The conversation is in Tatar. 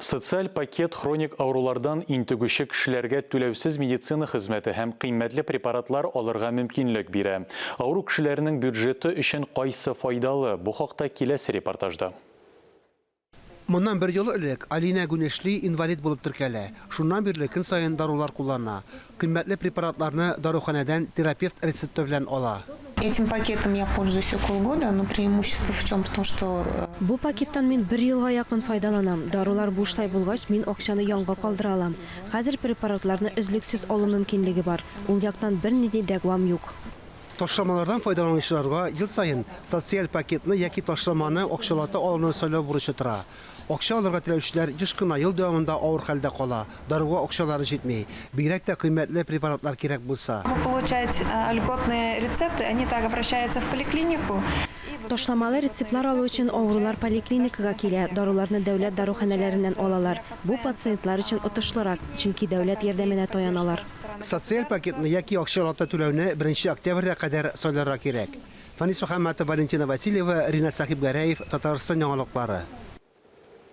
Социаль пакет хроник авырулардан интегүче кешеләргә түләүсез медицина хезмәте һәм кыйммәтле препаратлар алырга мөмкинлек бирә. Авыру кешеләрнең бюджеты өчен кайсы файдалы? Бу хакта киләсе репортажда. Моннан бер ел элек Алинә Гүнешли инвалид булып теркәлә. Шуннан бирле көн саен дарулар куллана. Кыйммәтле препаратларны даруханәдән терапевт рецепты белән ала. Этим пакетом я пользуюсь около года, но преимущество в чем? В том, что. Бу пакеттан мин бер елга якын файдаланам. Дарулар бушлай булгач, мин акчаны янга калдыра алам. Хәзер препаратларны өзлексез алу мөмкинлеге бар. Ул яктан бернинди дәгъвам юк. Ташламалардан файдаланучыларга ел саен социаль пакетны яки ташламаны акчалата алуны сайлау бурычы тора. Акча алырга теләүчеләр еш кына ел дәвамында авыр хәлдә кала, даруга акчалары җитми. Бигрәк тә кыйммәтле препаратлар кирәк булса. Получать льготные рецепты, они так обращаются в поликлинику. Ташламалы рецептлар алу өчен авырулар поликлиникага килә, даруларны дәүләт даруханәләреннән алалар. Бу пациентлар өчен отышлырак, чөнки дәүләт ярдәменә таяналар. Социаль пакетны яки акчалата түләүне беренче октябрьгә кадәр сайларга кирәк. Фәнис Мөхәммәтов, Валентина Васильева, Ринат Сәхибгәрәев, Татарстан яңалыклары.